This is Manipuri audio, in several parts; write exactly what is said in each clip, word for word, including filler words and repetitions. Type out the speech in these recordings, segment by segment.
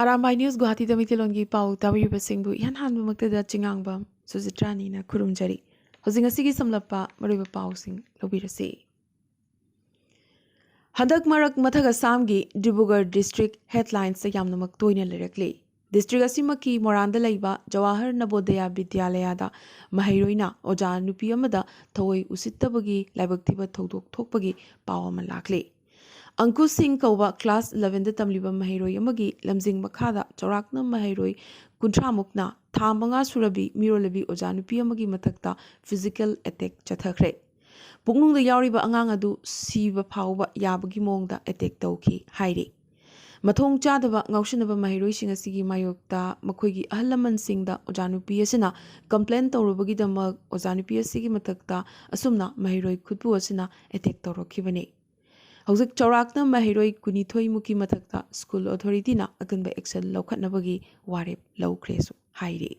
ꯑꯔꯥꯝꯕꯥꯏ ꯅ꯭ꯌꯨꯁ ꯒꯨꯋꯥꯍꯥꯇꯤꯗ ꯃꯩꯇꯩꯂꯣꯟꯒꯤ ꯄꯥꯎ ꯇꯥꯕꯤꯔꯤꯕꯁꯤꯡꯕꯨ ꯏꯍꯥꯟ ꯍꯥꯟꯕꯃꯛꯇꯗ ꯆꯤꯉꯥꯡꯕꯝ ꯁꯨꯖꯤꯇ꯭ꯔꯥꯅꯤꯅ ꯈꯨꯔꯨꯝꯖꯔꯤ꯫ ꯍꯧꯖꯤꯛ ꯉꯁꯤꯒꯤ ꯁꯝꯂꯞꯄ ꯃꯔꯨꯑꯣꯏꯕ ꯄꯥꯎꯁꯤꯡ ꯂꯧꯕꯤꯔꯁꯤ꯫ ꯍꯟꯗꯛ ꯃꯔꯛ ꯃꯊꯛ ꯑꯁꯥꯝꯒꯤ ꯗꯤꯕ꯭ꯔꯨꯒꯔ ꯗꯤꯁꯇ꯭ꯔꯤꯛ ꯍꯦꯗꯂꯥꯏꯟꯁꯇ ꯌꯥꯝꯅꯃꯛ ꯇꯣꯏꯅ ꯂꯩꯔꯛꯂꯤ꯫ ꯗꯤꯁꯇ꯭ꯔꯤꯛ ꯑꯁꯤꯃꯛꯀꯤ ꯃꯣꯔꯥꯟꯗ ꯂꯩꯕ ꯖꯋꯥꯍꯔ ꯅꯕꯣꯗꯌꯥ ꯕꯤꯗ꯭ꯌꯥꯂꯌꯥꯗ ꯃꯍꯩꯔꯣꯏꯅ ꯑꯣꯖꯥ ꯅꯨꯄꯤ ꯑꯃꯗ ꯊꯑꯣꯏ ꯎꯁꯤꯠꯇꯕꯒꯤ ꯂꯥꯏꯕꯛ ꯊꯤꯕ ꯊꯧꯗꯣꯛ ꯊꯣꯛꯄꯒꯤ ꯄꯥꯎ ꯑꯃ ꯂꯥꯛꯂꯤ꯫ ꯑꯪꯀꯨꯁ ꯁꯤꯡ ꯀꯧꯕ ꯀ꯭ꯂꯥꯁ ꯏꯂꯦꯚꯦꯟꯗ ꯇꯝꯂꯤꯕ ꯃꯍꯩꯔꯣꯏ ꯑꯃꯒꯤ ꯂꯝꯖꯤꯡ ꯃꯈꯥꯗ ꯆꯥꯎꯔꯥꯛꯅ ꯃꯍꯩꯔꯣꯏ ꯀꯨꯟꯊ꯭ꯔꯥ ꯃꯨꯛꯅ ꯊꯥ ꯃꯉꯥ ꯁꯨꯔꯕꯤ ꯃꯤꯔꯣꯜꯂꯕꯤ ꯑꯣꯖꯥ ꯅꯨꯄꯤ ꯑꯃꯒꯤ ꯃꯊꯛꯇ ꯐꯤꯖꯤꯀꯦꯜ ꯑꯦꯇꯦꯛ ꯆꯠꯊꯈ꯭ꯔꯦ꯫ ꯄꯨꯛꯅꯨꯡꯗ ꯌꯥꯎꯔꯤꯕ ꯑꯉꯥꯡ ꯑꯗꯨ ꯁꯤꯕ ꯐꯥꯎꯕ ꯌꯥꯕꯒꯤ ꯃꯑꯣꯡꯗ ꯑꯦꯇꯦꯛ ꯇꯧꯈꯤ ꯍꯥꯏꯔꯤ꯫ ꯃꯊꯣꯡ ꯆꯥꯗꯕ ꯉꯥꯎꯁꯤꯟꯅꯕ ꯃꯍꯩꯔꯣꯏꯁꯤꯡ ꯑꯁꯤꯒꯤ ꯃꯥꯌꯣꯛꯇ ꯃꯈꯣꯏꯒꯤ ꯑꯍꯜ ꯂꯃꯟꯁꯤꯡꯗ ꯑꯣꯖꯥ ꯅꯨꯄꯤ ꯑꯁꯤꯅ ꯀꯝꯄ꯭ꯂꯦꯟ ꯇꯧꯔꯨꯕꯒꯤꯗꯃꯛ ꯑꯣꯖꯥ ꯅꯨꯄꯤ ꯑꯁꯤꯒꯤ ꯃꯊꯛꯇ ꯑꯁꯨꯝꯅ ꯃꯍꯩꯔꯣꯏ ꯈꯨꯠꯄꯨ ꯑꯁꯤꯅ ꯑꯦꯇꯦꯛ ꯇꯧꯔꯛꯈꯤꯕꯅꯤ꯫ ꯍꯧꯖꯤꯛ ꯆꯥꯎꯔꯥꯛꯅ ꯃꯍꯩꯔꯣꯏ ꯀꯨꯟꯅꯤꯊꯣꯏ ꯃꯨꯛꯀꯤ ꯃꯊꯛꯇ ꯁ꯭ꯀꯨꯜ ꯑꯣꯊꯣꯔꯤꯇꯤꯅ ꯑꯀꯟꯕ ꯑꯦꯛꯁꯟ ꯂꯧꯈꯠꯅꯕꯒꯤ ꯋꯥꯔꯦꯞ ꯂꯧꯈ꯭ꯔꯦꯁꯨ ꯍꯥꯏꯔꯤ꯫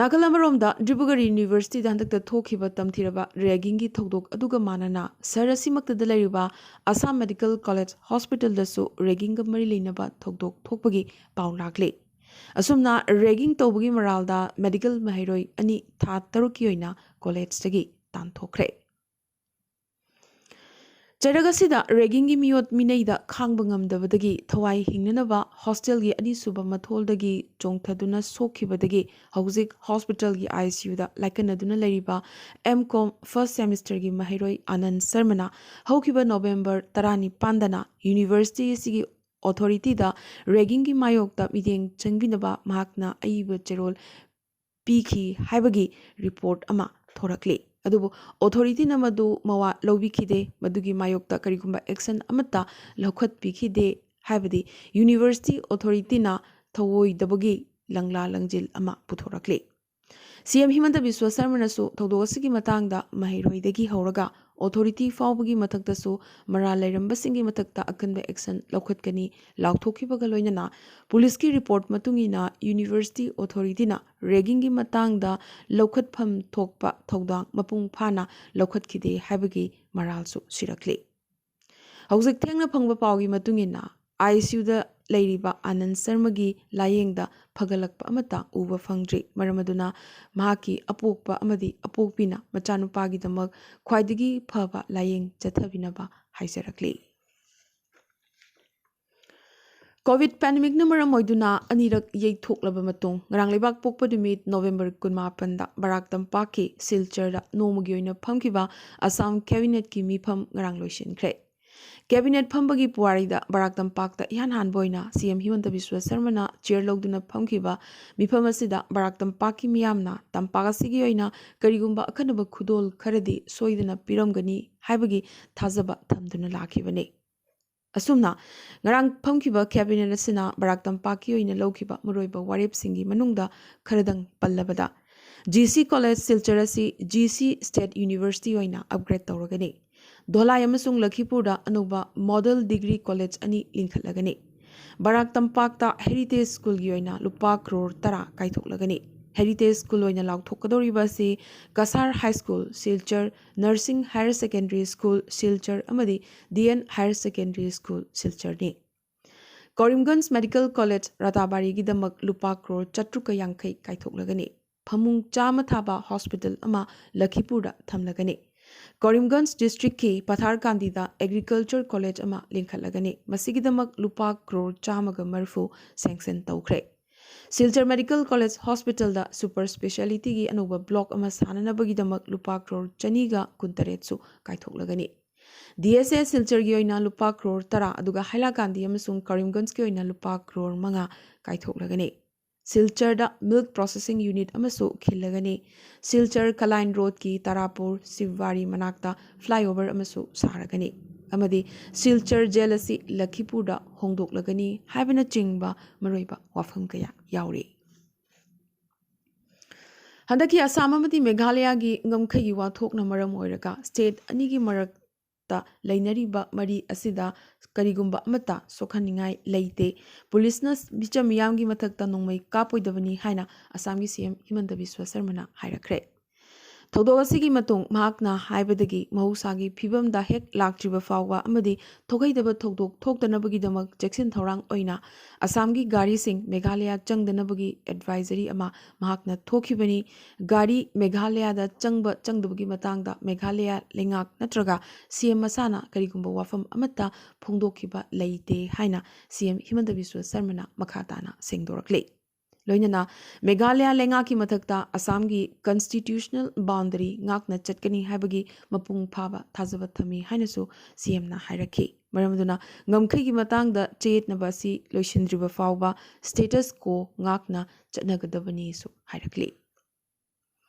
ꯅꯥꯀꯜ ꯑꯃꯔꯣꯝꯗ ꯗꯤꯕ꯭ꯔꯨꯒꯔ ꯌꯨꯅꯤꯚꯔꯁꯤꯇꯤꯗ ꯍꯟꯗꯛꯇ ꯊꯣꯛꯈꯤꯕ ꯇꯝꯊꯤꯔꯕ ꯔꯦꯒꯤꯡꯒꯤ ꯊꯧꯗꯣꯛ ꯑꯗꯨꯒ ꯃꯥꯟꯅꯅ ꯁꯍꯔ ꯑꯁꯤꯃꯛꯇꯗ ꯂꯩꯔꯤꯕ ꯑꯁꯥꯝ ꯃꯦꯗꯤꯀꯦꯜ ꯀꯣꯂꯦꯖ ꯍꯣꯁꯄꯤꯇꯥꯜꯗꯁꯨ ꯔꯦꯒꯤꯡꯒ ꯃꯔꯤ ꯂꯩꯅꯕ ꯊꯧꯗꯣꯛ ꯊꯣꯛꯄꯒꯤ ꯄꯥꯎ ꯂꯥꯛꯂꯤ꯫ ꯑꯁꯨꯝꯅ ꯔꯦꯒꯤꯡ ꯇꯧꯕꯒꯤ ꯃꯔꯥꯜꯗ ꯃꯦꯗꯤꯀꯦꯜ ꯃꯍꯩꯔꯣꯏ ꯑꯅꯤ ꯊꯥ ꯇꯔꯨꯛꯀꯤ ꯑꯣꯏꯅ ꯀꯣꯂꯦꯖꯇꯒꯤ ꯇꯥꯟꯊꯣꯛꯈ꯭ꯔꯦ꯫ ꯆꯩꯔꯛ ꯑꯁꯤꯗ ꯔꯦꯒꯤꯡꯒꯤ ꯃꯤꯑꯣꯠ ꯃꯤꯅꯩꯗ ꯈꯥꯡꯕ ꯉꯝꯗꯕꯗꯒꯤ ꯊꯋꯥꯏ ꯍꯤꯡꯅꯅꯕ ꯍꯣꯁꯇꯦꯜꯒꯤ ꯑꯅꯤꯁꯨꯕ ꯃꯊꯣꯜꯗꯒꯤ ꯆꯣꯡꯊꯗꯨꯅ ꯁꯣꯛꯈꯤꯕꯗꯒꯤ ꯍꯧꯖꯤꯛ ꯍꯣꯁꯄꯤꯇꯥꯜꯒꯤ ꯑꯥꯏ ꯁꯤ ꯌꯨꯗ ꯂꯥꯏꯀꯠꯅꯗꯨꯅ ꯂꯩꯔꯤꯕ ꯑꯦꯝ ꯀꯣꯝ ꯐꯥꯔꯁ ꯁꯦꯃꯤꯁꯇꯔꯒꯤ ꯃꯍꯩꯔꯣꯏ ꯑꯅꯟ ꯁꯔꯃꯅ ꯍꯧꯈꯤꯕ ꯅꯣꯕꯦꯝꯕꯔ ꯇꯔꯥꯅꯤꯄꯥꯟꯗꯅ ꯌꯨꯅꯤꯚꯔꯁꯤꯇꯤ ꯑꯁꯤꯒꯤ ꯑꯣꯊꯣꯔꯤꯇꯤꯗ ꯔꯦꯒꯤꯡꯒꯤ ꯃꯥꯌꯣꯛꯇ ꯃꯤꯠꯌꯦꯡ ꯆꯪꯕꯤꯅꯕ ꯃꯍꯥꯛꯅ ꯑꯏꯕ ꯆꯦꯔꯣꯜ ꯄꯤꯈꯤ ꯍꯥꯏꯕꯒꯤ ꯔꯤꯄꯣꯔꯠ ꯑꯃ ꯊꯣꯔꯛꯂꯤ꯫ ꯑꯗꯨꯕꯨ ꯑꯣꯊꯣꯔꯤꯇꯤꯅ ꯃꯗꯨ ꯃꯋꯥ ꯂꯧꯕꯤꯈꯤꯗꯦ, ꯃꯗꯨꯒꯤ ꯃꯥꯌꯣꯛꯇ ꯀꯔꯤꯒꯨꯝꯕ ꯑꯦꯛꯁꯟ ꯑꯃꯠꯇ ꯂꯧꯈꯠꯄꯤꯈꯤꯗꯦ ꯍꯥꯏꯕꯗꯤ ꯌꯨꯅꯤꯚꯔꯁꯤꯇꯤ ꯑꯣꯊꯣꯔꯤꯇꯤꯅ ꯊꯧꯑꯣꯏꯗꯕꯒꯤ ꯂꯪꯂꯥ ꯂꯪꯖꯤꯜ ꯑꯃ ꯄꯨꯊꯣꯔꯛꯂꯤ꯫ ꯁꯤ ꯑꯦꯝ ꯍꯤꯃꯟꯇ ꯕꯤꯁ꯭ꯋ ꯁꯔꯃꯅꯁꯨ ꯊꯧꯗꯣꯛ ꯑꯁꯤꯒꯤ ꯃꯇꯥꯡꯗ ꯃꯍꯩꯔꯣꯏꯗꯒꯤ ꯍꯧꯔꯒ ꯑꯣꯊꯣꯔꯤꯇꯤ ꯐꯥꯎꯕꯒꯤ ꯃꯊꯛꯇꯁꯨ ꯃꯔꯥꯜ ꯂꯩꯔꯝꯕꯁꯤꯡꯒꯤ ꯃꯊꯛꯇ ꯑꯀꯟꯕ ꯑꯦꯛꯁꯟ ꯂꯧꯈꯠꯀꯅꯤ ꯂꯥꯎꯊꯣꯛꯈꯤꯕꯒ ꯂꯣꯏꯅꯅ ꯄꯨꯂꯤꯁꯀꯤ ꯔꯤꯄꯣꯔꯠ ꯃꯇꯨꯡ ꯏꯟꯅ ꯌꯨꯅꯤꯚꯔꯁꯤꯇꯤ ꯑꯣꯊꯣꯔꯤꯇꯤꯅ ꯔꯦꯒꯤꯡꯒꯤ ꯃꯇꯥꯡꯗ ꯂꯧꯈꯠꯐꯝ ꯊꯣꯛꯄ ꯊꯧꯗꯥꯡ ꯃꯄꯨꯡ ꯐꯥꯅ ꯂꯧꯈꯠꯈꯤꯗꯦ ꯍꯥꯏꯕꯒꯤ ꯃꯔꯥꯜꯁꯨ ꯁꯤꯔꯛꯂꯤ꯫ ꯍꯧꯖꯤꯛ ꯊꯦꯡꯅ ꯐꯪꯕ ꯄꯥꯎꯒꯤ ꯃꯇꯨꯡ ꯏꯟꯅ ꯑꯥꯏ ꯁꯤ ꯌꯨꯗ ꯂꯩꯔꯤꯕ ꯑꯥꯅꯟꯗ ꯁꯔꯃꯒꯤ ꯂꯥꯌꯦꯡꯗ ꯐꯒꯠꯂꯛꯄ ꯑꯃꯠꯇ ꯎꯕ ꯐꯪꯗ꯭ꯔꯤ꯫ ꯃꯔꯝ ꯑꯗꯨꯅ ꯃꯍꯥꯛꯀꯤ ꯑꯄꯣꯛꯄ ꯑꯃꯗꯤ ꯑꯄꯣꯛꯄꯤꯅ ꯃꯆꯥꯅꯨꯄꯥꯒꯤꯗꯃꯛ ꯈ꯭ꯋꯥꯏꯗꯒꯤ ꯐꯕ ꯂꯥꯌꯦꯡ ꯆꯠꯊꯕꯤꯅꯕ ꯍꯥꯏꯖꯔꯛꯂꯤ꯫ ꯀꯣꯚꯤꯗ ꯄꯦꯟꯗꯦꯃꯤꯛꯅ ꯃꯔꯝ ꯑꯣꯏꯗꯨꯅ ꯑꯅꯤꯔꯛ ꯌꯩꯊꯣꯛꯂꯕ ꯃꯇꯨꯡ, ꯉꯔꯥꯡ ꯂꯩꯕꯥꯛ ꯄꯣꯛꯄ ꯅꯨꯃꯤꯠ ꯅꯣꯕꯦꯝꯕꯔ ꯀꯨꯟꯃꯥꯄꯟꯗ ꯕꯔꯥꯛ ꯇꯝꯄꯥꯛꯀꯤ ꯁꯤꯜꯆꯔꯗ ꯅꯣꯡꯃꯒꯤ ꯑꯣꯏꯅ ꯐꯝꯈꯤꯕ ꯑꯁꯥꯝ ꯀꯦꯕꯤꯅꯦꯠꯀꯤ ꯃꯤꯐꯝ ꯉꯔꯥꯡ ꯂꯣꯏꯁꯤꯟꯈ꯭ꯔꯦ꯫ ꯀꯦꯕꯤꯅꯦꯠ ꯐꯝꯕꯒꯤ ꯄꯨꯋꯥꯔꯤꯗ ꯕꯔꯥꯛ ꯇꯝꯄꯥꯛꯇ ꯏꯍꯥꯟ ꯍꯥꯟꯕ ꯑꯣꯏꯅ ꯁꯤ ꯑꯦꯝ ꯍꯤꯃꯟꯇ ꯕꯤꯁ꯭ꯋ ꯁꯔꯃꯅ ꯆꯤꯌꯔ ꯂꯧꯗꯨꯅ ꯐꯝꯈꯤꯕ ꯃꯤꯐꯝ ꯑꯁꯤꯗ ꯕꯔꯥꯛ ꯇꯝꯄꯥꯛꯀꯤ ꯃꯤꯌꯥꯝꯅ ꯇꯝꯄꯥꯛ ꯑꯁꯤꯒꯤ ꯑꯣꯏꯅ ꯀꯔꯤꯒꯨꯝꯕ ꯑꯈꯟꯅꯕ ꯈꯨꯗꯣꯜ ꯈꯔꯗꯤ ꯁꯣꯏꯗꯅ ꯄꯤꯔꯝꯒꯅꯤ ꯍꯥꯏꯕꯒꯤ ꯊꯥꯖꯕ ꯊꯝꯗꯨꯅ ꯂꯥꯛꯈꯤꯕꯅꯤ꯫ ꯑꯁꯨꯝꯅ ꯉꯔꯥꯡ ꯐꯝꯈꯤꯕ ꯀꯦꯕꯤꯅꯦꯠ ꯑꯁꯤꯅ ꯕꯔꯥꯛ ꯇꯝꯄꯥꯛꯀꯤ ꯑꯣꯏꯅ ꯂꯧꯈꯤꯕ ꯃꯔꯨꯑꯣꯏꯕ ꯋꯥꯔꯦꯞꯁꯤꯡꯒꯤ ꯃꯅꯨꯡꯗ ꯈꯔꯗꯪ ꯄꯜꯂꯕꯗ, ꯖꯤ ꯁꯤ ꯀꯣꯂꯦꯖ ꯁꯤꯜꯆꯔ ꯑꯁꯤ ꯖꯤ ꯁꯤ ꯁ꯭ꯇꯦꯠ ꯌꯨꯅꯤꯚꯔꯁꯤꯇꯤ ꯑꯣꯏꯅ ꯑꯞꯒ꯭ꯔꯦꯗ ꯇꯧꯔꯒꯅꯤ꯫ ꯙꯣꯂꯥꯏ ꯑꯃꯁꯨꯡ ꯂꯈꯤꯄꯨꯔꯗ ꯑꯅꯧꯕ ꯃꯣꯗꯦꯜ ꯗꯤꯒ꯭ꯔꯤ ꯀꯣꯂꯦꯖ ꯑꯅꯤ ꯂꯤꯡꯈꯠꯂꯒꯅꯤ꯫ ꯕꯔꯥꯛ ꯇꯝꯄꯥꯛꯇ ꯍꯦꯔꯤꯇꯦꯖ ꯁ꯭ꯀꯨꯜꯒꯤ ꯑꯣꯏꯅ ꯂꯨꯄꯥ ꯀ꯭ꯔꯣꯔ ꯇꯔꯥ ꯀꯥꯏꯊꯣꯛꯂꯒꯅꯤ꯫ ꯍꯦꯔꯤꯇꯦꯖ ꯁ꯭ꯀꯨꯜ ꯑꯣꯏꯅ ꯂꯥꯎꯊꯣꯛꯀꯗꯧꯔꯤꯕ ꯑꯁꯤ ꯀꯁꯥꯔ ꯍꯥꯏ ꯁ꯭ꯀꯨꯜ ꯁꯤꯜꯆꯔ, ꯅꯔꯁꯤꯡ ꯍꯥꯌꯔ ꯁꯦꯀꯦꯟꯗꯔꯤ ꯁ꯭ꯀꯨꯜ ꯁꯤꯜꯆꯔ ꯑꯃꯗꯤ D N higher secondary school ꯁꯤꯜꯆꯔꯅꯤ꯫ ꯀꯔꯤꯝꯒꯟꯖ ꯃꯦꯗꯤꯀꯦꯜ ꯀꯣꯂꯦꯖ ꯔꯥꯇꯥꯕꯥꯔꯤꯒꯤꯗꯃꯛ ꯂꯨꯄꯥ ꯀ꯭ꯔꯣꯔ ꯆꯥꯇ꯭ꯔꯨꯛꯀ ꯌꯥꯡꯈꯩ ꯀꯥꯏꯊꯣꯛꯂꯒꯅꯤ꯫ ꯐꯃꯨꯡ ꯆꯥꯝꯃ ꯊꯥꯕ ꯍꯣꯁꯄꯤꯇꯥꯜ ꯑꯃ ꯂꯈꯤꯄꯨꯔꯗ ꯊꯝꯂꯒꯅꯤ꯫ ꯀꯔꯤꯝꯒꯟꯖ ꯗꯤꯁꯇ꯭ꯔꯤꯛꯀꯤ ꯄꯊꯥꯔꯀꯥꯟꯗꯤꯗ ꯑꯦꯒ꯭ꯔꯤꯀꯜꯆꯔ ꯀꯣꯂꯦꯖ ꯑꯃ ꯂꯤꯡꯈꯠꯂꯒꯅꯤ꯫ ꯃꯁꯤꯒꯤꯗꯃꯛ ꯂꯨꯄꯥ ꯀ꯭ꯔꯣꯔ ꯆꯥꯝꯃꯒ ꯃꯔꯤꯐꯨ ꯁꯦꯡꯁꯟ ꯇꯧꯈ꯭ꯔꯦ꯫ ꯁꯤꯜꯆꯔ ꯃꯦꯗꯤꯀꯦꯜ ꯀꯣꯂꯦꯖ ꯍꯣꯁꯄꯤꯇꯥꯜꯗ ꯁꯨꯄꯔ ꯁ꯭ꯄꯦꯁꯤꯌꯥꯂꯤꯇꯤꯒꯤ ꯑꯅꯧꯕ ꯕ꯭ꯂꯣꯛ ꯑꯃ ꯁꯥꯅꯅꯕꯒꯤꯗꯃꯛ ꯂꯨꯄꯥ ꯀ꯭ꯔꯣꯔ ꯆꯅꯤꯒ ꯀꯨꯟꯇꯔꯦꯠꯁꯨ ꯀꯥꯏꯊꯣꯛꯂꯒꯅꯤ꯫ ꯗꯤ ꯑꯦꯁ ꯑꯦ ꯁꯤꯜꯆꯔꯒꯤ ꯑꯣꯏꯅ ꯂꯨꯄꯥ ꯀ꯭ꯔꯣꯔ ꯇꯔꯥ, ꯑꯗꯨꯒ ꯍꯥꯏꯂꯥꯀꯥꯟꯗꯤ ꯑꯃꯁꯨꯡ ꯀꯔꯤꯝꯒꯟꯖꯀꯤ ꯑꯣꯏꯅ ꯂꯨꯄꯥ ꯀ꯭ꯔꯣꯔ ꯃꯉꯥ ꯀꯥꯏꯊꯣꯛꯂꯒꯅꯤ꯫ ꯁꯤꯜꯆꯔꯗ ꯃꯤꯜꯛ ꯄ꯭ꯔꯣꯁꯦꯁꯤꯡ ꯌꯨꯅꯤꯠ ꯑꯃꯁꯨ ꯈꯤꯜꯂꯒꯅꯤ꯫ ꯁꯤꯜꯆꯔ ꯀꯂꯥꯏꯟ ꯔꯣꯗꯀꯤ ꯇꯥꯔꯥꯄꯨꯔ ꯁꯤꯕꯋꯥꯔꯤ ꯃꯅꯥꯛꯇ ꯐ꯭ꯂꯥꯏꯑꯣꯚꯔ ꯑꯃꯁꯨ ꯁꯥꯔꯒꯅꯤ꯫ ꯑꯃꯗꯤ ꯁꯤꯜꯆꯔ ꯖꯦꯜ ꯑꯁꯤ ꯂꯈꯤꯄꯨꯔꯗ ꯍꯣꯡꯗꯣꯛꯂꯒꯅꯤ ꯍꯥꯏꯕꯅꯆꯤꯡꯕ ꯃꯔꯨꯑꯣꯏꯕ ꯋꯥꯐꯝ ꯀꯌꯥ ꯌꯥꯎꯔꯤ꯫ ꯍꯟꯗꯛꯀꯤ ꯑꯁꯥꯝ ꯑꯃꯗꯤ ꯃꯦꯘꯥꯂꯌꯥꯒꯤ ꯉꯝꯈꯩꯒꯤ ꯋꯥꯊꯣꯛꯅ ꯃꯔꯝ ꯑꯣꯏꯔꯒ ꯁ꯭ꯇꯦꯠ ꯑꯅꯤꯒꯤ ꯃꯔꯛꯇ ꯂꯩꯅꯔꯤꯕ ꯃꯔꯤ ꯑꯁꯤꯗ ꯀꯔꯤꯒꯨꯝꯕ ꯑꯃꯠꯇ ꯁꯣꯛꯍꯟꯅꯤꯡꯉꯥꯏ ꯂꯩꯇꯦ꯫ ꯄꯨꯂꯤꯁꯅ ꯃꯤꯆꯝ ꯃꯤꯌꯥꯝꯒꯤ ꯃꯊꯛꯇ ꯅꯣꯡꯃꯩ ꯀꯥꯞꯄꯣꯏꯗꯕꯅꯤ ꯍꯥꯏꯅ ꯑꯁꯥꯝꯒꯤ ꯁꯤ ꯑꯦꯝ ꯍꯤꯃꯟꯇ ꯕꯤꯁ꯭ꯋ ꯁꯔꯃꯅ ꯍꯥꯏꯔꯛꯈ꯭ꯔꯦ꯫ ꯊꯧꯗꯣꯛ ꯑꯁꯤꯒꯤ ꯃꯇꯨꯡ ꯃꯍꯥꯛꯅ ꯍꯥꯏꯕꯗꯒꯤ ꯃꯍꯧꯁꯥꯒꯤ ꯐꯤꯕꯝꯗ ꯍꯦꯛ ꯂꯥꯛꯇ꯭ꯔꯤꯕ ꯐꯥꯎꯕ ꯑꯃꯗꯤ ꯊꯣꯛꯍꯩꯗꯕ ꯊꯧꯗꯣꯛ ꯊꯣꯛꯇꯅꯕꯒꯤꯗꯃꯛ ꯆꯦꯛꯁꯤꯟ ꯊꯧꯔꯥꯡ ꯑꯣꯏꯅ ꯑꯁꯥꯝꯒꯤ ꯒꯥꯔꯤꯁꯤꯡ ꯃꯦꯘꯥꯂꯌꯥ ꯆꯪꯗꯅꯕꯒꯤ ꯑꯦꯗꯚꯥꯏꯖꯔꯤ ꯑꯃ ꯃꯍꯥꯛꯅ ꯊꯣꯛꯈꯤꯕꯅꯤ꯫ ꯒꯥꯔꯤ ꯃꯦꯘꯥꯂꯌꯥꯗ ꯆꯪꯕ ꯆꯪꯗꯕꯒꯤ ꯃꯇꯥꯡꯗ ꯃꯦꯘꯥꯂꯌꯥ ꯂꯩꯉꯥꯛ ꯅꯠꯇ꯭ꯔꯒ ꯁꯤ ꯑꯦꯝ ꯃꯁꯥꯅ ꯀꯔꯤꯒꯨꯝꯕ ꯋꯥꯐꯝ ꯑꯃꯠꯇ ꯐꯣꯡꯗꯣꯛꯈꯤꯕ ꯂꯩꯇꯦ ꯍꯥꯏꯅ ꯁꯤ ꯑꯦꯝ ꯍꯤꯃꯟꯇ ꯕꯤꯁ꯭ꯋ ꯁꯔꯃꯅ ꯃꯈꯥ ꯇꯥꯅ ꯁꯦꯡꯗꯣꯔꯛꯂꯤ꯫ ꯂꯣꯏꯅꯅ ꯃꯦꯘꯥꯂꯌꯥ ꯂꯩꯉꯥꯛꯀꯤ ꯃꯊꯛꯇ ꯑꯁꯥꯝꯒꯤ constitutional boundary ꯉꯥꯛꯅ ꯆꯠꯀꯅꯤ ꯍꯥꯏꯕꯒꯤ ꯃꯄꯨꯡ ꯐꯥꯕ ꯊꯥꯖꯕ ꯊꯝꯃꯤ ꯍꯥꯏꯅꯁꯨ ꯁꯤ ꯑꯦꯝꯅ ꯍꯥꯏꯔꯛꯈꯤ꯫ ꯃꯔꯝ ꯑꯗꯨꯅ ꯉꯝꯈꯩꯒꯤ ꯃꯇꯥꯡꯗ ꯆꯌꯦꯠꯅꯕ ꯑꯁꯤ ꯂꯣꯏꯁꯤꯟꯗ꯭ꯔꯤꯕ ꯐꯥꯎꯕ status quo ꯉꯥꯛꯅ ꯆꯠꯅꯒꯗꯕꯅꯤꯁꯨ ꯍꯥꯏꯔꯛꯂꯤ꯫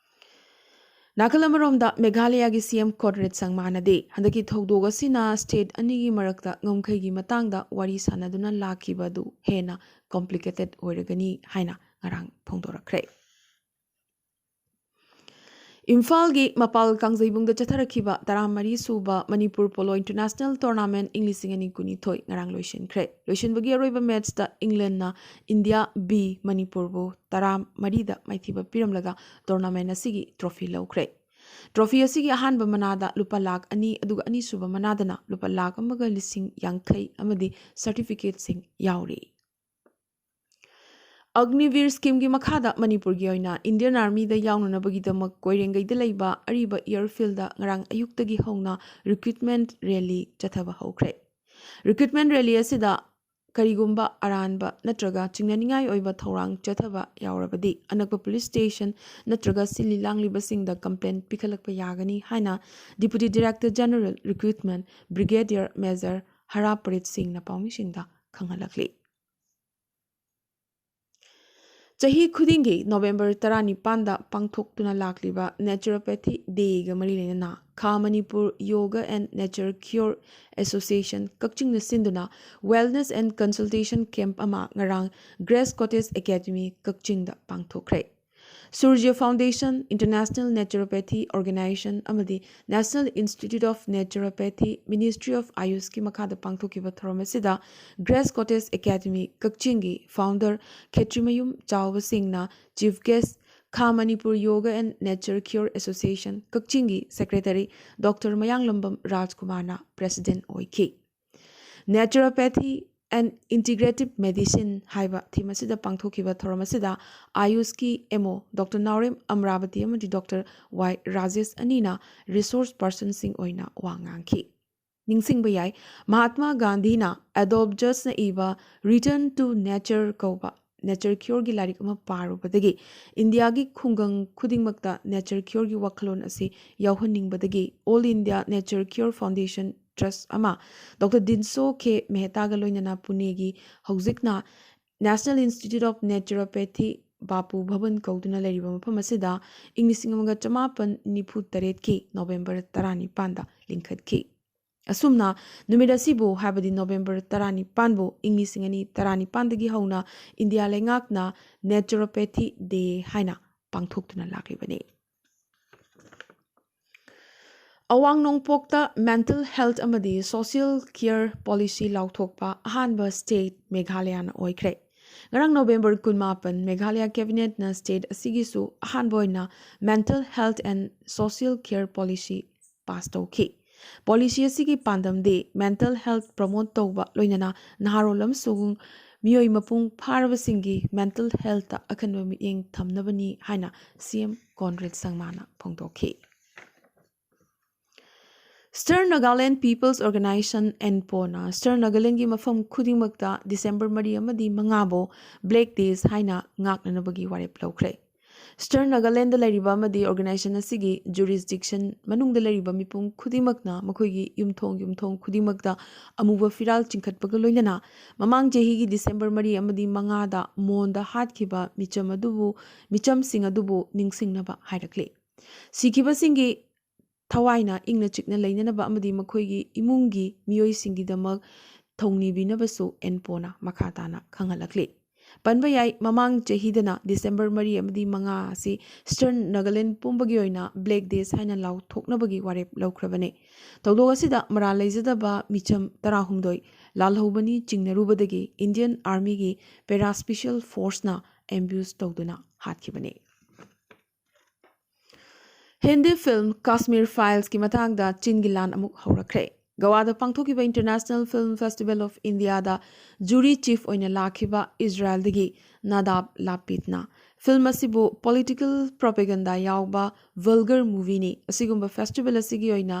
ꯅꯥꯀꯜ ꯑꯃꯔꯣꯝꯗ ꯃꯦꯘꯥꯂꯌꯥꯒꯤ ꯁꯤ ꯑꯦꯝ ꯀꯣꯟꯔꯦꯗ ꯁꯪꯃꯥꯅꯗꯤ ꯍꯟꯗꯛꯀꯤ ꯊꯧꯗꯣꯛ ꯑꯁꯤꯅ state ꯑꯅꯤꯒꯤ ꯃꯔꯛꯇ ꯉꯝꯈꯩꯒꯤ ꯃꯇꯥꯡꯗ ꯋꯥꯔꯤ ꯁꯥꯟꯅꯗꯨꯅ ꯂꯥꯛꯈꯤꯕ ꯑꯗꯨ ꯍꯦꯟꯅ complicated ꯑꯣꯏꯔꯒꯅꯤ ꯍꯥꯏꯅ ꯉꯔꯥꯡ ꯐꯣꯡꯗꯣꯔꯛꯈ꯭ꯔꯦ꯫ ꯏꯝꯐꯥꯜꯒꯤ ꯃꯄꯥꯜ ꯀꯥꯡꯖꯩꯕꯨꯡꯗ ꯆꯠꯊꯔꯛꯈꯤꯕ ꯇꯔꯥꯃꯔꯤ ꯁꯨꯕ ꯃꯅꯤꯄꯨꯔ ꯄꯣꯂꯣ ꯏꯟꯇꯔꯅꯦꯁꯅꯦꯜ ꯇꯣꯔꯅꯥꯃꯦꯟꯠ ꯏꯪ ꯂꯤꯁꯤꯡ ꯑꯅꯤ ꯀꯨꯟꯅꯤꯊꯣꯏ ꯉꯔꯥꯡ ꯂꯣꯏꯁꯤꯟꯈ꯭ꯔꯦ꯫ ꯂꯣꯏꯁꯤꯟꯕꯒꯤ ꯑꯔꯣꯏꯕ ꯃꯦꯠꯆꯇ ꯏꯪꯂꯦꯟꯅ ꯏꯟꯗꯤꯌꯥ ꯕꯤ ꯃꯅꯤꯄꯨꯔꯕꯨ ꯇꯔꯥꯃꯔꯤꯗ ꯃꯥꯏꯊꯤꯕ ꯄꯤꯔꯝꯂꯒ ꯇꯣꯔꯅꯥꯃꯦꯟꯠ ꯑꯁꯤꯒꯤ ꯇ꯭ꯔꯣꯐꯤ ꯂꯧꯈ꯭ꯔꯦ꯫ ꯇ꯭ꯔꯣꯐꯤ ꯑꯁꯤꯒꯤ ꯑꯍꯥꯟꯕ ꯃꯅꯥꯗ ꯂꯨꯄꯥ ꯂꯥꯈ ꯑꯅꯤ, ꯑꯗꯨꯒ ꯑꯅꯤꯁꯨꯕ ꯃꯅꯥꯗꯅ ꯂꯨꯄꯥ ꯂꯥꯈ ꯑꯃꯒ ꯂꯤꯁꯤꯡ ꯌꯥꯡꯈꯩ ꯑꯃꯗꯤ ꯁꯔꯇꯤꯐꯤꯀꯦꯠꯁꯤꯡ ꯌꯥꯎꯔꯤ꯫ ꯑꯒꯅꯤꯕꯤꯔ ꯁ꯭ꯀꯤꯝꯒꯤ ꯃꯈꯥꯗ ꯃꯅꯤꯄꯨꯔꯒꯤ ꯑꯣꯏꯅ ꯏꯟꯗꯤꯌꯟ ꯑꯥꯔꯃꯤꯗ ꯌꯥꯎꯅꯅꯕꯒꯤꯗꯃꯛ ꯀꯣꯏꯔꯦꯡꯒꯩꯗ ꯂꯩꯕ ꯑꯔꯤꯕ ꯏꯌꯔꯐꯤꯜꯗ ꯉꯔꯥꯡ ꯑꯌꯨꯛꯇꯒꯤ ꯍꯧꯅ ꯔꯤꯀ꯭ꯔꯨꯠꯃꯦꯟꯠ ꯔꯦꯂꯤ ꯆꯠꯊꯕ ꯍꯧꯈ꯭ꯔꯦ꯫ ꯔꯤꯀ꯭ꯔꯨꯠꯃꯦꯟꯠ ꯔꯦꯂꯤ ꯑꯁꯤꯗ ꯀꯔꯤꯒꯨꯝꯕ ꯑꯔꯥꯟꯕ ꯅꯠꯇ꯭ꯔꯒ ꯆꯤꯡꯅꯅꯤꯡꯉꯥꯏ ꯑꯣꯏꯕ ꯊꯧꯔꯥꯡ ꯆꯠꯊꯕ ꯌꯥꯎꯔꯕꯗꯤ ꯑꯅꯛꯄ ꯄꯨꯂꯤꯁ ꯁ꯭ꯇꯦꯁꯟ ꯅꯠꯇ꯭ꯔꯒ ꯁꯤꯜꯂꯤ ꯂꯥꯡꯂꯤꯕꯁꯤꯡꯗ ꯀꯝꯄ꯭ꯂꯦꯟ ꯄꯤꯈꯠꯂꯛꯄ ꯌꯥꯒꯅꯤ ꯍꯥꯏꯅ Deputy Director General Recruitment Brigadier Major ꯍꯔꯥ ꯄ꯭ꯔꯤꯠ ꯁꯤꯡꯅ ꯄꯥꯎꯃꯤꯁꯤꯡꯗ ꯈꯪꯍꯜꯂꯛꯂꯤ꯫ ꯆꯍꯤ ꯈꯨꯗꯤꯡꯒꯤ ꯅꯣꯕꯦꯝꯕꯔ ꯇꯔꯥꯅꯤꯄꯥꯟꯗ ꯄꯥꯡꯊꯣꯛꯇꯨꯅ ꯂꯥꯛꯂꯤꯕ Naturopathy Dayꯒ ꯃꯔꯤ ꯂꯩꯅꯅ ꯈꯥ Manipur Yoga and Nature Cure Association ꯀꯛꯆꯤꯡꯅ ꯁꯤꯟꯗꯨꯅ Wellness and Consultation Camp ꯑꯃ ꯉꯔꯥꯡ Grace Cottage Academy ꯀꯛꯆꯤꯡꯗ ꯄꯥꯡꯊꯣꯛꯈ꯭ꯔꯦ꯫ Surya Foundation, International Naturopathy Organization ꯑꯃꯗꯤ National Institute of Naturopathy, Ministry of Ayushꯀꯤ ꯃꯈꯥꯗ ꯄꯥꯡꯊꯣꯛꯈꯤꯕ ꯊꯧꯔꯝ ꯑꯁꯤꯗ Grace Cottage Academy ꯀꯛꯆꯤꯡꯒꯤ founder ꯈꯦꯇ꯭ꯔꯤꯃꯌꯨꯝ ꯆꯥꯎꯕ ꯁꯤꯡꯅ chief guest, ꯈꯥ ꯃꯅꯤꯄꯨꯔ ꯌꯣꯒ ꯑꯦꯟ ꯅꯦꯆꯔ ꯀ꯭ꯌꯣꯔ ꯑꯦꯁꯣꯁꯤꯌꯦꯁꯟ ꯀꯛꯆꯤꯡꯒꯤ ꯁꯦꯀ꯭ꯔꯦꯇꯔꯤ ꯗꯣꯛꯇꯔ ꯃꯌꯥꯡꯂꯝꯕꯝ ꯔꯥꯖꯀꯨꯃꯥꯔꯅ ꯄ꯭ꯔꯦꯁꯤꯗꯦꯟꯠ ꯑꯣꯏꯈꯤ꯫ Naturopathy and Integrative Medicine ꯍꯥꯏꯕ ꯊꯤꯝ ꯑꯁꯤꯗ ꯄꯥꯡꯊꯣꯛꯈꯤꯕ ꯊꯧꯔꯝ ꯑꯁꯤꯗ ꯑꯥꯌꯨꯁꯀꯤ ꯑꯦꯝ ꯑꯣ ꯗꯣꯛꯇꯔ ꯅꯥꯎꯔꯦꯝ ꯑꯃꯔꯥꯕꯇꯤ ꯑꯃꯗꯤ ꯗꯣꯛꯇꯔ ꯋꯥꯏ ꯔꯥꯖꯦꯁ ꯑꯅꯤꯅ ꯔꯤꯁꯣꯔꯁ ꯄꯥꯔꯁꯟꯁꯤꯡ ꯑꯣꯏꯅ ꯋꯥ ꯉꯥꯡꯈꯤ꯫ ꯅꯤꯡꯁꯤꯡꯕ ꯌꯥꯏ, ꯃꯍꯥꯠꯃꯥ ꯒꯥꯟꯙꯤꯅ ꯑꯦꯗꯣꯜꯐ ꯖꯁꯅ ꯏꯕ Return to Nature ꯀꯧꯕ ꯅꯦꯆꯔ ꯀ꯭ꯌꯣꯔꯒꯤ ꯂꯥꯏꯔꯤꯛ ꯑꯃ ꯄꯥꯔꯨꯕꯗꯒꯤ ꯏꯟꯗꯤꯌꯥꯒꯤ ꯈꯨꯡꯒꯪ ꯈꯨꯗꯤꯡꯃꯛꯇ ꯅꯦꯆꯔ ꯀ꯭ꯌꯣꯔꯒꯤ ꯋꯥꯈꯜꯂꯣꯟ ꯑꯁꯤ ꯌꯥꯎꯍꯟꯅꯤꯡꯕꯗꯒꯤ All India Nature Cure Foundation Trust ꯑꯃ ꯗꯣꯛꯇꯔ ꯗꯤꯟꯁꯣ ꯈꯦ ꯃꯦꯍꯇꯥꯒ ꯂꯣꯏꯅꯅ ꯄꯨꯅꯦꯒꯤ ꯍꯧꯖꯤꯛꯅ National Institute of Naturopathy ꯕꯥꯄꯨ ꯚꯕꯟ ꯀꯧꯗꯨꯅ ꯂꯩꯔꯤꯕ ꯃꯐꯝ ꯑꯁꯤꯗ ꯏꯪ ꯂꯤꯁꯤꯡ ꯑꯃꯒ ꯆꯃꯥꯄꯟ ꯅꯤꯐꯨ ꯇꯔꯦꯠꯀꯤ ꯅꯣꯕꯦꯝꯕꯔ ꯇꯔꯥꯅꯤꯄꯥꯟꯗ ꯂꯤꯡꯈꯠꯈꯤ꯫ ꯑꯁꯨꯝꯅ ꯅꯨꯃꯤꯠ ꯑꯁꯤꯕꯨ, ꯍꯥꯏꯕꯗꯤ ꯅꯣꯕꯦꯝꯕꯔ ꯇꯔꯥꯅꯤꯄꯥꯟꯕꯨ ꯏꯪ ꯂꯤꯁꯤꯡ ꯑꯅꯤ ꯇꯔꯥꯅꯤꯄꯥꯟꯗꯒꯤ ꯍꯧꯅ ꯏꯟꯗꯤꯌꯥ ꯂꯩꯉꯥꯛꯅ Naturopathy Day ꯍꯥꯏꯅ ꯄꯥꯡꯊꯣꯛꯇꯨꯅ ꯂꯥꯛꯂꯤꯕꯅꯤ꯫ ꯑꯋꯥꯡ ꯅꯣꯡꯄꯣꯛꯇ ꯃꯦꯟꯇꯜ ꯍꯦꯜꯊ ꯑꯃꯗꯤ ꯁꯣꯁꯤꯌꯦꯜ ꯀꯤꯌꯔ ꯄꯣꯂꯤꯁꯤ ꯂꯥꯎꯊꯣꯛꯄ ꯑꯍꯥꯟꯕ ꯁ꯭ꯇꯦꯠ ꯃꯦꯘꯥꯂꯌꯥꯅ ꯑꯣꯏꯈ꯭ꯔꯦ꯫ ꯉꯔꯥꯡ ꯅꯣꯕꯦꯝꯕꯔ ꯀꯨꯟꯃꯥꯄꯟ, ꯃꯦꯘꯥꯂꯌꯥ ꯀꯦꯕꯤꯅꯦꯠꯅ ꯁ꯭ꯇꯦꯠ ꯑꯁꯤꯒꯤꯁꯨ ꯑꯍꯥꯟꯕ ꯑꯣꯏꯅ mental health and social care policy pass ꯇꯧꯈꯤ꯫ ꯄꯣꯂꯤꯁꯤ ꯑꯁꯤꯒꯤ ꯄꯥꯟꯗꯝꯗꯤ ꯃꯦꯟꯇꯜ ꯍꯦꯜꯊ ꯄ꯭ꯔꯃꯣꯠ ꯇꯧꯕ, ꯂꯣꯏꯅꯅ ꯅꯍꯥꯔꯣꯜ ꯑꯃꯁꯨꯡ ꯃꯤꯑꯣꯏ ꯃꯄꯨꯡ ꯐꯥꯔꯕꯁꯤꯡꯒꯤ ꯃꯦꯟꯇꯜ ꯍꯦꯜꯊꯇ ꯑꯈꯟꯕ ꯃꯤꯠꯌꯦꯡ ꯊꯝꯅꯕꯅꯤ ꯍꯥꯏꯅ ꯁꯤ ꯑꯦꯝ ꯀꯣꯟꯔꯦꯗ ꯁꯪꯃꯥꯅ ꯐꯣꯡꯗꯣꯛꯈꯤ꯫ Stern Nagaland People's Organization, ꯑꯦꯟꯄꯣꯅ Stern Nagalandꯒꯤ ꯃꯐꯝ ꯈꯨꯗꯤꯡꯃꯛꯇ ꯗꯤꯁꯦꯝꯕꯔ ꯃꯔꯤ ꯑꯃꯗꯤ ꯃꯉꯥꯕꯨ Black Days ꯍꯥꯏꯅ ꯉꯥꯛꯅꯅꯕꯒꯤ ꯋꯥꯔꯦꯞ ꯂꯧꯈ꯭ꯔꯦ꯫ Stern Nagalandꯗ ꯂꯩꯔꯤꯕ ꯑꯃꯗꯤ organization ꯑꯁꯤꯒꯤ jurisdiction ꯃꯅꯨꯡꯗ ꯂꯩꯔꯤꯕ ꯃꯤꯄꯨꯝ ꯈꯨꯗꯤꯡꯃꯛꯅ ꯃꯈꯣꯏꯒꯤ ꯌꯨꯝꯊꯣꯡ ꯌꯨꯝꯊꯣꯡ ꯈꯨꯗꯤꯡꯃꯛꯇ ꯑꯃꯨꯕ ꯐꯤꯔꯥꯜ ꯆꯤꯡꯈꯠꯄꯒ ꯂꯣꯏꯅꯅ ꯃꯃꯥꯡ ꯆꯍꯤꯒꯤ ꯗꯤꯁꯦꯝꯕꯔ ꯃꯔꯤ ꯑꯃꯗꯤ ꯃꯉꯥꯗ ꯃꯣꯟꯗ ꯍꯥꯠꯈꯤꯕ ꯃꯤꯆꯝ ꯑꯗꯨꯕꯨ, ꯃꯤꯆꯝꯁꯤꯡ ꯑꯗꯨꯕꯨ ꯅꯤꯡꯁꯤꯡꯅꯕ ꯍꯥꯏꯔꯛꯂꯤ꯫ ꯁꯤꯈꯤꯕꯁꯤꯡꯒꯤ ꯊꯋꯥꯏꯅ ꯏꯪꯅ ꯆꯤꯛꯅ ꯂꯩꯅꯅꯕ ꯑꯃꯗꯤ ꯃꯈꯣꯏꯒꯤ ꯏꯃꯨꯡꯒꯤ ꯃꯤꯑꯣꯏꯁꯤꯡꯒꯤꯗꯃꯛ ꯊꯧꯅꯤꯕꯤꯅꯕꯁꯨ ꯑꯦꯟꯄꯣꯅ ꯃꯈꯥ ꯇꯥꯅ ꯈꯪꯍꯜꯂꯛꯂꯤ꯫ ꯄꯟꯕ ꯌꯥꯏ, ꯃꯃꯥꯡ ꯆꯍꯤꯗꯅ ꯗꯤꯁꯦꯝꯕꯔ ꯃꯔꯤ ꯑꯃꯗꯤ ꯃꯉꯥ ꯑꯁꯤ Stern Nagaland ꯄꯨꯝꯕꯒꯤ ꯑꯣꯏꯅ Black Days ꯍꯥꯏꯅ ꯂꯥꯎꯊꯣꯛꯅꯕꯒꯤ ꯋꯥꯔꯦꯞ ꯂꯧꯈ꯭ꯔꯕꯅꯤ꯫ ꯊꯧꯗꯣꯛ ꯑꯁꯤꯗ ꯃꯔꯥꯜ ꯂꯩꯖꯗꯕ ꯃꯤꯆꯝ ꯇꯔꯥꯍꯨꯝꯗꯣꯏ ꯂꯥꯜꯍꯧꯕꯅꯤ ꯆꯤꯡꯅꯔꯨꯕꯗꯒꯤ Indian Armyꯒꯤ Para Special Forceꯅ ambush ꯇꯧꯗꯨꯅ ꯍꯥꯠꯈꯤꯕꯅꯤ꯫ ꯍꯤꯟꯗꯤ ꯐꯤꯜꯝ ꯀꯥꯁꯃꯤꯔ ꯐꯥꯏꯜꯁꯀꯤ ꯃꯇꯥꯡꯗ ꯆꯤꯟꯒꯤ ꯂꯥꯟ ꯑꯃꯨꯛ ꯍꯧꯔꯛꯈ꯭ꯔꯦ꯫ ꯒꯋꯥꯗ ꯄꯥꯡꯊꯣꯛꯈꯤꯕ International Film Festival of Indiaꯗ ꯖꯨꯔꯤ ꯆꯤꯐ ꯑꯣꯏꯅ ꯂꯥꯛꯈꯤꯕ ꯏꯖꯔꯥꯏꯜꯗꯒꯤ ꯅꯥꯗꯥꯕ ꯂꯥꯄꯤꯗꯅ ꯐꯤꯜꯝ ꯑꯁꯤꯕꯨ ꯄꯣꯂꯤꯇꯤꯀꯦꯜ ꯄ꯭ꯔꯣꯄꯦꯒꯟꯗꯥ ꯌꯥꯎꯕ ꯚꯜꯒꯔ ꯃꯨꯚꯤꯅꯤ, ꯑꯁꯤꯒꯨꯝꯕ ꯐꯦꯁꯇꯤꯚꯦꯜ ꯑꯁꯤꯒꯤ ꯑꯣꯏꯅ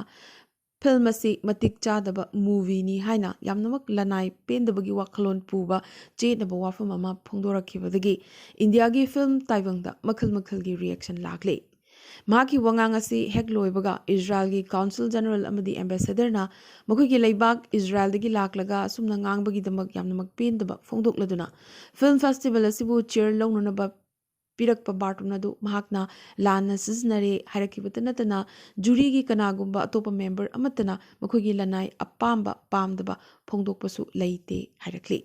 ꯐꯤꯜꯝ ꯑꯁꯤ ꯃꯇꯤꯛ ꯆꯥꯗꯕ ꯃꯨꯚꯤꯅꯤ ꯍꯥꯏꯅ ꯌꯥꯝꯅꯃꯛ ꯂꯅꯥꯏ ꯄꯦꯟꯗꯕꯒꯤ ꯋꯥꯈꯜꯂꯣꯟ ꯄꯨꯕ ꯆꯦꯠꯅꯕ ꯋꯥꯐꯝ ꯑꯃ ꯐꯣꯡꯗꯣꯔꯛꯈꯤꯕꯗꯒꯤ ꯏꯟꯗꯤꯌꯥꯒꯤ ꯐꯤꯜꯝ ꯇꯥꯏꯕꯪꯗ ꯃꯈꯜ ꯃꯈꯜꯒꯤ ꯔꯤꯌꯦꯛꯁꯟ ꯂꯥꯛꯂꯤ꯫ ꯃꯍꯥꯛꯀꯤ ꯋꯥꯉꯥꯡ ꯑꯁꯤ ꯍꯦꯛ ꯂꯣꯏꯕꯒ ꯏꯖꯔꯥꯏꯜꯒꯤ ꯀꯥꯎꯟꯁꯨꯜ ꯖꯦꯅꯔꯦꯜ ꯑꯃꯗꯤ ꯑꯦꯝꯕꯦꯁꯦꯗꯔꯅ ꯃꯈꯣꯏꯒꯤ ꯂꯩꯕꯥꯛ ꯏꯖꯔꯥꯏꯜꯗꯒꯤ ꯂꯥꯛꯂꯒ ꯑꯁꯨꯝꯅ ꯉꯥꯡꯕꯒꯤꯗꯃꯛ ꯌꯥꯝꯅꯃꯛ ꯄꯦꯟꯗꯕ ꯐꯣꯡꯗꯣꯛꯂꯗꯨꯅ ꯐꯤꯜꯝ ꯐꯦꯁꯇꯤꯚꯦꯜ ꯑꯁꯤꯕꯨ ꯆꯤꯌꯔ ꯂꯧꯅꯅꯕ ꯄꯤꯔꯛꯄ ꯕꯥꯔꯇꯣꯟ ꯑꯗꯨ ꯃꯍꯥꯛꯅ ꯂꯥꯟꯅ ꯁꯤꯖꯤꯟꯅꯔꯦ ꯍꯥꯏꯔꯛꯈꯤꯕꯇ ꯅꯠꯇꯅ ꯖꯨꯔꯤꯒꯤ ꯀꯅꯥꯒꯨꯝꯕ ꯑꯇꯣꯞꯄ ꯃꯦꯝꯕꯔ ꯑꯃꯠꯇꯅ ꯃꯈꯣꯏꯒꯤ ꯂꯅꯥꯏ ꯑꯄꯥꯝꯕ ꯄꯥꯝꯗꯕ ꯐꯣꯡꯗꯣꯛꯄꯁꯨ ꯂꯩꯇꯦ ꯍꯥꯏꯔꯛꯂꯤ꯫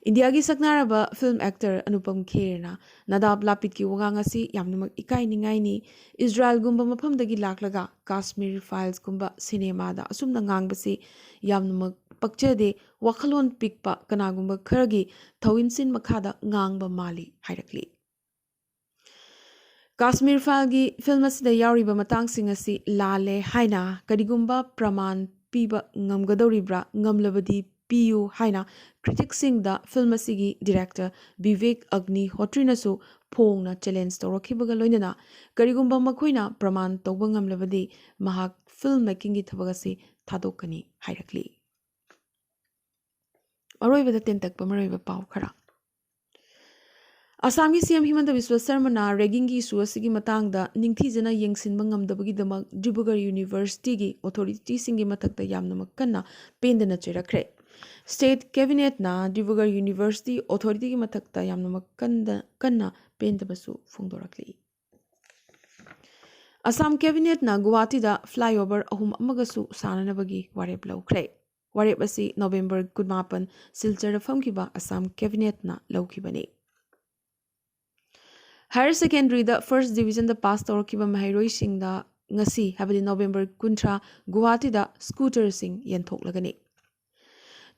ꯏꯟꯗꯤꯌꯥꯒꯤ ꯁꯛꯅꯥꯔꯕ ꯐꯤꯜꯝ ꯑꯦꯛꯇꯔ ꯑꯅꯨꯄꯝ ꯈꯦꯔꯅ ꯅꯥꯗꯥꯕ ꯂꯥꯄꯤꯗꯀꯤ ꯋꯥꯉꯥꯡ ꯑꯁꯤ ꯌꯥꯝꯅꯃꯛ ꯏꯀꯥꯏꯅꯤꯡꯉꯥꯏꯅꯤ, ꯏꯖꯔꯥꯏꯜꯒꯨꯝꯕ ꯃꯐꯝꯗꯒꯤ ꯂꯥꯛꯂꯒ ꯀꯥꯁꯃꯤꯔ ꯐꯥꯏꯜꯁꯀꯨꯝꯕ ꯁꯤꯅꯦꯃꯥꯗ ꯑꯁꯨꯝꯅ ꯉꯥꯡꯕꯁꯤ ꯌꯥꯝꯅꯃꯛ ꯄꯛꯆꯗꯦ, ꯋꯥꯈꯜꯂꯣꯟ ꯄꯤꯛꯄ ꯀꯅꯥꯒꯨꯝꯕ ꯈꯔꯒꯤ ꯊꯧꯏꯟꯁꯤꯟ ꯃꯈꯥꯗ ꯉꯥꯡꯕ ꯃꯥꯜꯂꯤ ꯍꯥꯏꯔꯛꯂꯤ꯫ ꯀꯥꯁꯃꯤꯔ ꯐꯥꯏꯜꯒꯤ ꯐꯤꯜꯝ ꯑꯁꯤꯗ ꯌꯥꯎꯔꯤꯕ ꯃꯇꯥꯡꯁꯤꯡ ꯑꯁꯤ ꯂꯥꯜꯂꯦ ꯍꯥꯏꯅ ꯀꯔꯤꯒꯨꯝꯕ ꯄ꯭ꯔꯃꯥꯟ ꯄꯤꯕ ꯉꯝꯒꯗꯧꯔꯤꯕ꯭ꯔꯥ? ꯉꯝꯂꯕꯗꯤ ꯄꯤꯌꯨ ꯍꯥꯏꯅ ꯀ꯭ꯔꯤꯇꯤꯛꯁꯤꯡꯗ ꯐꯤꯜꯝ ꯑꯁꯤꯒꯤ ꯗꯤꯔꯦꯛꯇꯔ ꯕꯤꯕꯦꯛ ꯑꯒꯅꯤꯍꯣꯇ꯭ꯔꯤꯅꯁꯨ ꯐꯣꯡꯅ ꯆꯦꯂꯦꯟꯖ ꯇꯧꯔꯛꯈꯤꯕꯒ ꯂꯣꯏꯅꯅ ꯀꯔꯤꯒꯨꯝꯕ ꯃꯈꯣꯏꯅ ꯄ꯭ꯔꯃꯥꯟ ꯇꯧꯕ ꯉꯝꯂꯕꯗꯤ ꯃꯍꯥꯛ ꯐꯤꯜꯝ ꯃꯦꯀꯤꯡꯒꯤ ꯊꯕꯛ ꯑꯁꯤ ꯊꯥꯗꯣꯛꯀꯅꯤ ꯍꯥꯏꯔꯛꯂꯤ꯫ ꯑꯔꯣꯏꯕꯗ ꯇꯦꯟꯇꯛꯄ ꯃꯔꯨꯑꯣꯏꯕ ꯄꯥꯎ ꯈꯔ꯫ ꯑꯁꯥꯝꯒꯤ ꯁꯤ ꯑꯦꯝ ꯍꯤꯃꯟꯇ ꯕꯤꯁ꯭ꯋ ꯁꯔꯃꯅ ꯔꯦꯒꯤꯡꯒꯤ ꯏꯁꯨ ꯑꯁꯤꯒꯤ ꯃꯇꯥꯡꯗ ꯅꯤꯡꯊꯤꯖꯅ ꯌꯦꯡꯁꯤꯟꯕ ꯉꯝꯗꯕꯒꯤꯗꯃꯛ ꯗꯤꯕ꯭ꯔꯨꯒꯔ ꯌꯨꯅꯤꯚꯔꯁꯤꯇꯤꯒꯤ ꯑꯣꯊꯣꯔꯤꯇꯤꯁꯤꯡꯒꯤ ꯃꯊꯛꯇ ꯌꯥꯝꯅꯃꯛ ꯀꯟꯅ ꯄꯦꯟꯗꯅ ꯆꯩꯔꯛꯈ꯭ꯔꯦ꯫ ꯁ꯭ꯇꯦꯠ ꯀꯦꯕꯤꯅꯦꯠꯅ ꯗꯤꯕ꯭ꯔꯨꯒꯔ ꯌꯨꯅꯤꯚꯔꯁꯤꯇꯤ ꯑꯣꯊꯣꯔꯤꯇꯤꯒꯤ ꯃꯊꯛꯇ ꯌꯥꯝꯅꯃꯛ ꯀꯟꯗ-, ꯀꯟꯅ ꯄꯦꯟꯗꯕꯁꯨ ꯐꯣꯡꯗꯣꯔꯛꯂꯤ꯫ ꯑꯁꯥꯝ ꯀꯦꯕꯤꯅꯦꯠꯅ ꯒꯨꯋꯥꯍꯥꯇꯤꯗ ꯐ꯭ꯂꯥꯏꯑꯣꯚꯔ ꯑꯍꯨꯝ ꯑꯃꯒꯁꯨ ꯁꯥꯅꯅꯕꯒꯤ ꯋꯥꯔꯦꯞ ꯂꯧꯈ꯭ꯔꯦ꯫ ꯋꯥꯔꯦꯞ ꯑꯁꯤ ꯅꯣꯕꯦꯝꯕꯔ ꯀꯨꯟꯃꯥꯄꯟ ꯁꯤꯜꯆꯔꯗ ꯐꯝꯈꯤꯕ ꯑꯁꯥꯝ ꯀꯦꯕꯤꯅꯦꯠꯅ ꯂꯧꯈꯤꯕꯅꯤ꯫ ꯍꯥꯌꯔ ꯁꯦꯀꯦꯟꯗꯔꯤꯗ ꯐꯥꯔꯁ ꯗꯤꯕꯤꯖꯟꯗ ꯄꯥꯁ ꯇꯧꯔꯛꯈꯤꯕ ꯃꯍꯩꯔꯣꯏꯁꯤꯡꯗ ꯉꯁꯤ, ꯍꯥꯏꯕꯗꯤ ꯅꯣꯕꯦꯝꯕꯔ ꯀꯨꯟꯊ꯭ꯔꯥ, ꯒꯨꯋꯥꯍꯥꯇꯤꯗ ꯁ꯭ꯀꯨꯇꯔꯁꯤꯡ ꯌꯦꯟꯊꯣꯛꯂꯒꯅꯤ꯫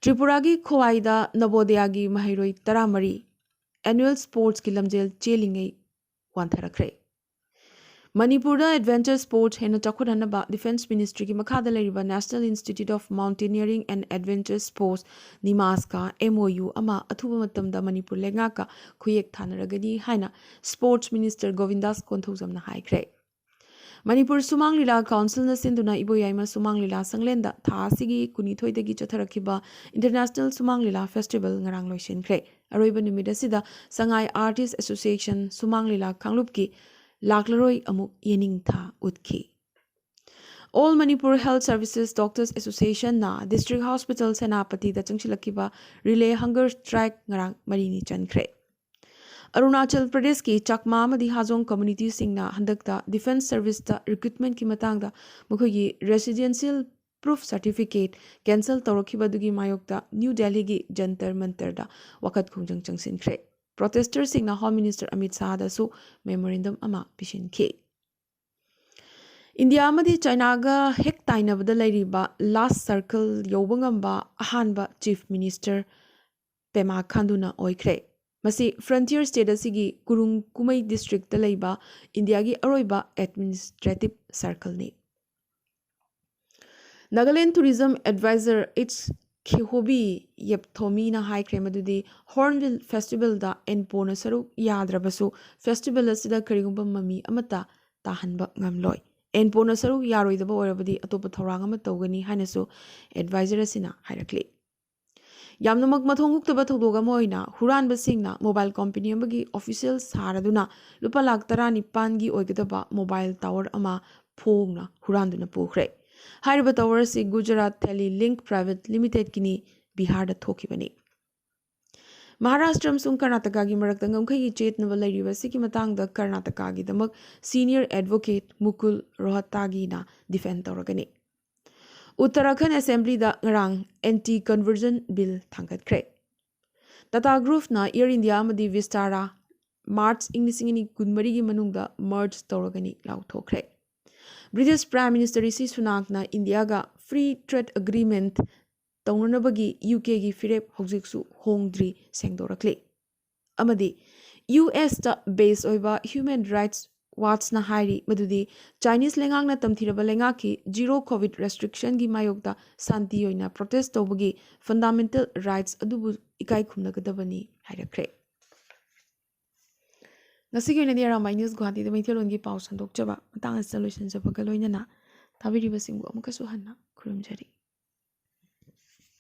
ꯇ꯭ꯔꯤꯄꯨꯔꯥꯒꯤ ꯈꯣꯋꯥꯏꯗ ꯅꯕꯣꯗꯌꯥꯒꯤ ꯃꯍꯩꯔꯣꯏ ꯇꯔꯥꯃꯔꯤ ꯑꯦꯅꯨꯑꯦꯜ ꯁ꯭ꯄꯣꯔꯠꯁꯀꯤ ꯂꯝꯖꯦꯜ ꯆꯦꯜꯂꯤꯉꯩ ꯋꯥꯟꯊꯔꯛꯈ꯭ꯔꯦ꯫ ꯃꯅꯤꯄꯨꯔꯗ adventure sports ꯍꯦꯟꯅ ꯆꯥꯎꯈꯠꯍꯟꯅꯕ Defence Ministryꯒꯤ ꯃꯈꯥꯗ ꯂꯩꯔꯤꯕ National Institute of Mountaineering and Adventure Sports, ꯅꯤꯃꯥꯁꯀ MOU ꯑꯃ ꯑꯊꯨꯕ ꯃꯇꯝꯗ ꯃꯅꯤꯄꯨꯔ ꯂꯩꯉꯥꯛꯀ ꯈꯨꯌꯦꯛ ꯊꯥꯅꯔꯒꯅꯤ ꯍꯥꯏꯅ Sports Minister ꯒꯣꯕꯤꯟꯗꯥꯁ ꯀꯣꯟꯊꯧꯖꯝꯅ ꯍꯥꯏꯈ꯭ꯔꯦ꯫ ꯃꯅꯤꯄꯨꯔ ꯁꯨꯃꯥꯡ ꯂꯤꯂꯥ ꯀꯥꯎꯟꯁꯤꯜꯅ ꯁꯤꯟꯗꯨꯅ ꯏꯕꯣꯌꯥꯏꯃ ꯁꯨꯃꯥꯡ ꯂꯤꯂꯥ ꯁꯪꯂꯦꯟꯗ ꯊꯥ ꯑꯁꯤꯒꯤ ꯀꯨꯟꯅꯤꯊꯣꯏꯗꯒꯤ ꯆꯠꯊꯔꯛꯈꯤꯕ International ꯁꯨꯃꯥꯡ ꯂꯤꯂꯥ Festival ꯉꯔꯥꯡ ꯂꯣꯏꯁꯤꯟꯈ꯭ꯔꯦ꯫ ꯑꯔꯣꯏꯕ ꯅꯨꯃꯤꯠ ꯑꯁꯤꯗ ꯁꯉꯥꯏ Artist Association ꯁꯨꯃꯥꯡ ꯂꯤꯂꯥ ꯀꯥꯡꯂꯨꯞꯀꯤ ꯂꯥꯛꯂꯔꯣꯏ ꯑꯃꯨꯛ ꯌꯦꯅꯤꯡꯊꯥ ꯎꯠꯈꯤ꯫ All Manipur Health Services Doctors Associationꯅ District Hospital ꯁꯦꯅꯥꯄꯇꯤꯗ ꯆꯪꯁꯤꯜꯂꯛꯈꯤꯕ relay hunger strike ꯉꯔꯥꯡ ꯃꯔꯤꯅꯤ ꯆꯟꯈ꯭ꯔꯦ꯫ ꯑꯔꯨꯅꯥꯆꯜ ꯄ꯭ꯔꯗꯦꯁꯀꯤ ꯆꯥꯛꯃꯥ ꯑꯃꯗꯤ ꯍꯥꯖꯣꯡ communityꯁꯤꯡꯅ ꯍꯟꯗꯛꯇ Defence Serviceꯇ recruitmentꯀꯤ ꯃꯇꯥꯡꯗ ꯃꯈꯣꯏꯒꯤ Residential Proof Certificate cancel ꯇꯧꯔꯛꯈꯤꯕ ꯑꯗꯨꯒꯤ ꯃꯥꯌꯣꯛꯇ ꯅ꯭ꯌꯨ ꯗꯦꯜꯂꯤꯒꯤ ꯖꯟꯇꯔ ꯃꯟꯇꯔꯗ ꯋꯥꯀꯠ ꯈꯣꯡꯖꯪ ꯆꯪꯁꯤꯟꯈ꯭ꯔꯦ꯫ Protesterꯁꯤꯡꯅ Home Minister ꯑꯃꯤꯠ ꯁꯥꯍꯗꯁꯨ memorandum ꯑꯃ ꯄꯤꯁꯤꯟꯈꯤ꯫ ꯏꯟꯗꯤꯌꯥ ꯑꯃꯗꯤ ꯆꯥꯏꯅꯥꯒ ꯍꯦꯛ ꯇꯥꯏꯅꯕꯗ ꯂꯩꯔꯤꯕ last circle ꯌꯧꯕ ꯉꯝꯕ ꯑꯍꯥꯟꯕ Chief Minister ꯄꯦꯃꯥ ꯈꯥꯟꯗꯨꯅ ꯑꯣꯏꯈ꯭ꯔꯦ꯫ ꯃꯁꯤ frontier state ꯑꯁꯤꯒꯤ ꯀꯨꯔꯨꯡ ꯀꯨꯃꯩ districtꯇ ꯂꯩꯕ ꯏꯟꯗꯤꯌꯥꯒꯤ ꯑꯔꯣꯏꯕ administrative circleꯅꯤ꯫ Nagaland Tourism Advisor H Khihobi Yepthomiꯅ ꯍꯥꯏꯈ꯭ꯔꯦ ꯃꯗꯨꯗꯤ Hornbill Festivalꯗ ꯑꯦꯟꯄꯣꯅ ꯁꯔꯨꯛ ꯌꯥꯗ꯭ꯔꯕꯁꯨ festival ꯑꯁꯤꯗ ꯀꯔꯤꯒꯨꯝꯕ ꯃꯃꯤ ꯑꯃꯠꯇ ꯇꯥꯍꯟꯕ ꯉꯝꯂꯣꯏ꯫ ꯑꯦꯟꯄꯣꯅ ꯁꯔꯨꯛ ꯌꯥꯔꯣꯏꯗꯕ ꯑꯣꯏꯔꯕꯗꯤ ꯑꯇꯣꯞꯄ ꯊꯧꯔꯥꯡ ꯑꯃ ꯇꯧꯒꯅꯤ ꯍꯥꯏꯅꯁꯨ advisor ꯑꯁꯤꯅ ꯍꯥꯏꯔꯛꯂꯤ꯫ ꯌꯥꯝꯅꯃꯛ ꯃꯊꯣꯡ ꯍꯨꯛꯇꯕ ꯊꯧꯗꯣꯛ ꯑꯃ ꯑꯣꯏꯅ ꯍꯨꯔꯥꯟꯕꯁꯤꯡꯅ mobile company ꯑꯃꯒꯤ official ꯁꯥꯔꯗꯨꯅ ꯂꯨꯄꯥ ꯂꯥꯈ ꯇꯔꯥꯅꯤꯄꯥꯟꯒꯤ ꯑꯣꯏꯒꯗꯕ mobile tower ꯑꯃ ꯐꯣꯡꯅ ꯍꯨꯔꯥꯟꯗꯨꯅ ꯄꯨꯈ꯭ꯔꯦ꯫ ꯍꯥꯏꯔꯤꯕ tower ꯑꯁꯤ Gujarat Tele Link Private Limitedꯀꯤꯅꯤ, ꯕꯤꯍꯥꯔꯗ ꯊꯣꯛꯈꯤꯕꯅꯤ꯫ Maharashtra ꯑꯃꯁꯨꯡ ꯀꯔꯅꯥꯇꯀꯥꯒꯤ ꯃꯔꯛꯇ ꯉꯝꯈꯩꯒꯤ ꯆꯦꯠꯅꯕ ꯂꯩꯔꯤꯕ ꯑꯁꯤꯒꯤ ꯃꯇꯥꯡꯗ ꯀꯔꯅꯥꯇꯀꯥꯒꯤꯗꯃꯛ senior advocate ꯃꯨꯀꯨꯜ ꯔꯣꯍꯇꯥꯒꯤꯅ defend ꯇꯧꯔꯒꯅꯤ꯫ ꯎꯠꯇꯔꯥꯈꯟꯗ Assemblyꯗ ꯉꯔꯥꯡ Anti Conversion Bill ꯊꯥꯡꯒꯠꯈ꯭ꯔꯦ꯫ Tata Groupꯅ Air India ꯑꯃꯗꯤ Vistara March ꯏꯪ ꯂꯤꯁꯤꯡ ꯑꯅꯤ ꯀꯨꯟꯃꯔꯤꯒꯤ ꯃꯅꯨꯡꯗ merge ꯇꯧꯔꯒꯅꯤ ꯂꯥꯎꯊꯣꯛꯈ꯭ꯔꯦ꯫ British Prime Minister ꯔꯤꯁꯤ ꯁꯨꯅꯥꯛꯅ ꯏꯟꯗꯤꯌꯥꯒ free trade agreement ꯇꯧꯅꯅꯕꯒꯤ UKꯒꯤ ꯐꯤꯔꯦꯞ ꯍꯧꯖꯤꯛꯁꯨ ꯍꯣꯡꯗ꯭ꯔꯤ ꯁꯦꯡꯗꯣꯔꯛꯂꯤ꯫ ꯑꯃꯗꯤ USꯇ base ꯑꯣꯏꯕ Human Rights ꯋꯥꯠꯁꯅ ꯍꯥꯏꯔꯤ ꯃꯗꯨꯗꯤ ꯆꯥꯏꯅꯤꯁ ꯂꯩꯉꯥꯛꯅ ꯇꯝꯊꯤꯔꯕ ꯂꯩꯉꯥꯛꯀꯤ ꯖꯤꯔꯣ ꯀꯣꯚꯤꯗ ꯔꯦꯁꯇ꯭ꯔꯤꯛꯁꯟꯒꯤ ꯃꯥꯌꯣꯛꯇ ꯁꯥꯟꯇꯤ ꯑꯣꯏꯅ ꯄ꯭ꯔꯣꯇꯦꯁ ꯇꯧꯕꯒꯤ ꯐꯟꯗꯥꯃꯦꯟꯇꯦꯜ ꯔꯥꯏꯠꯁ ꯑꯗꯨꯕꯨ ꯏꯀꯥꯏ ꯈꯨꯝꯅꯒꯗꯕꯅꯤ ꯍꯥꯏꯔꯛꯈ꯭ꯔꯦ꯫ ꯉꯁꯤꯒꯤ ꯑꯣꯏꯅꯗꯤ ꯑꯔꯥꯝꯕꯥꯏ ꯅ꯭ꯌꯨꯁ ꯒꯨꯍꯥꯇꯤꯗ ꯃꯩꯇꯩꯂꯣꯟꯒꯤ ꯄꯥꯎ ꯁꯟꯗꯣꯛꯆꯕ ꯃꯇꯥꯡ ꯑꯁꯤꯗ ꯂꯣꯏꯁꯤꯟꯖꯕꯒ ꯂꯣꯏꯅꯅ ꯇꯥꯕꯤꯔꯤꯕꯁꯤꯡꯕꯨ ꯑꯃꯨꯛꯀꯁꯨ ꯍꯟꯅ ꯈꯨꯔꯨꯝꯖꯔꯤ꯫